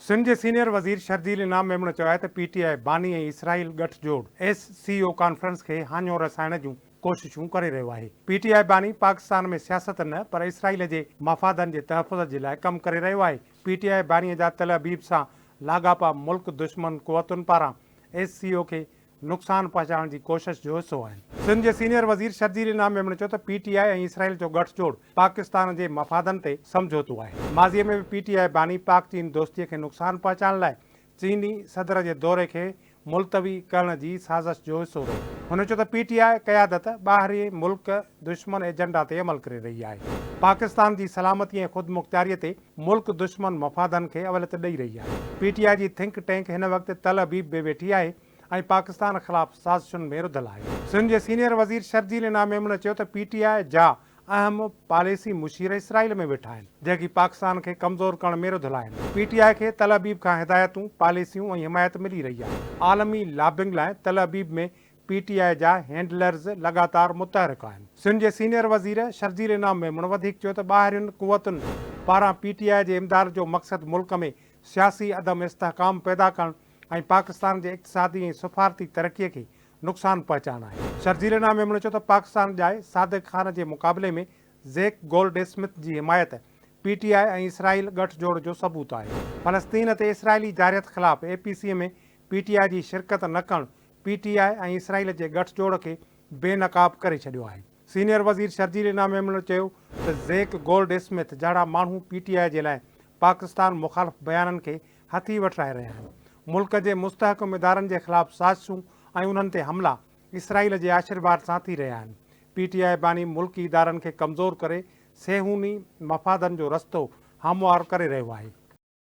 سنڌ جي سينيئر وزير شرجيل انعام ميمڻ چيو آهي ته پي ٽي آء باني ۽ اسرائيل ڳٺ جوڙ ايس سي او ڪانفرنس کي هاڃو رسائڻ جون ڪوششون ڪري رهيو آهي. پي ٽي آء باني پاڪستان ۾ سياست نه پر اسرائيل جي مفادن جي تحفظ جي لاء ڪم ڪري رهيو آهي. پي ٽي آء باني جا تل ابيب سان لاڳاپا ملڪ دشمن قوتن پاران ايس سي او کي نقصان پهچائڻ جي ڪوشش جو حصو آهن. سنڌ جي سينيئر وزير شرجيل انعام ميمڻ چيو ته پي ٽي آء ۽ اسرائيل جو ڳٺ جوڙ پاڪستان جي مفادن تي سمجهوتو آهي. ماضي ۾ به پي ٽي آء باني پاڪ چين دوستي کي نقصان پهچائڻ لاء چيني صدر جي دوري کي ملتوي ڪرڻ جي سازش جو حصو رهيو. هن چيو ته پي ٽي آء قيادت ٻاهرين ملڪ دشمن ايجنڊا تي عمل ڪري رهي آهي، پاڪستان جي سلامتي ۽ خودمختياري تي ملڪ دشمن مفادن کي اوليت ڏئي رهي آهي، پي ٽي آء جي ٿنڪ ٽينڪ هن وقت تل ابيب ۾ ويٺي آهي ۽ پاڪستان خلاف سازشن ۾ رڌل آهي. سنڌ جي سينيئر وزير شرجيل انعام ميمڻ چيو ته پي ٽي آء جا اهم پاليسي مشير اسرائيل ۾ ويٺا آهن، جيڪي پاڪستان کي ڪمزور ڪرڻ ۾ رڌل آهن. پي ٽي آء کي تل ابيب کان هدايتون، پاليسيون ۽ حمايت ملي رهي آهي. عالمي لابنگ لاء تل ابيب ۾ پي ٽي آء جا هينڊلرز لڳاتار متحرڪ آهن. سنڌ جي سينيئر وزير شرجيل انعام ميمڻ وڌيڪ چيو ته ٻاهرين قوتن پاران پي ٽي آء جي امداد جو مقصد ملڪ ۾ سياسي عدم استحڪام پيدا ڪرڻ ۽ پاڪستان جي اقتصادي ۽ سفارتي ترقي کي نقصان پهچائڻ آهي. شرجيل انعام ميمڻ چيو ته پاڪستان ڄائي صادق خان جي مقابلي ۾ زيڪ گولڊ اسمٿ جي حمايت پي ٽي آء ۽ اسرائيل ڳٺ جوڙ جو ثبوت آهي. فلسطين تي اسرائيلي جارحيت خلاف اي پي سي ۾ پي ٽي آء جي شرڪت نه ڪرڻ پي ٽي آء ۽ اسرائيل جي ڳٺ جوڙ کي بي نقاب ڪري ڇڏيو آهي. سينيئر وزير شرجيل انعام ميمڻ چيو ته زيڪ گولڊ اسمٿ جهڙا ماڻهو پي ٽي آء جي لاء پاڪستان مخالف بيانن کي هٿي وٺرائي رهيا آهن. ملڪ جي مستحڪم ادارن جي خلاف سازشون ۽ انهن تي حملا اسرائيل جي آشيرواد سان ٿي رهيا آهن. پي ٽي آء باني ملڪي ادارن کي ڪمزور ڪري صيهوني مفادن جو رستو هموار ڪري رهيو آهي.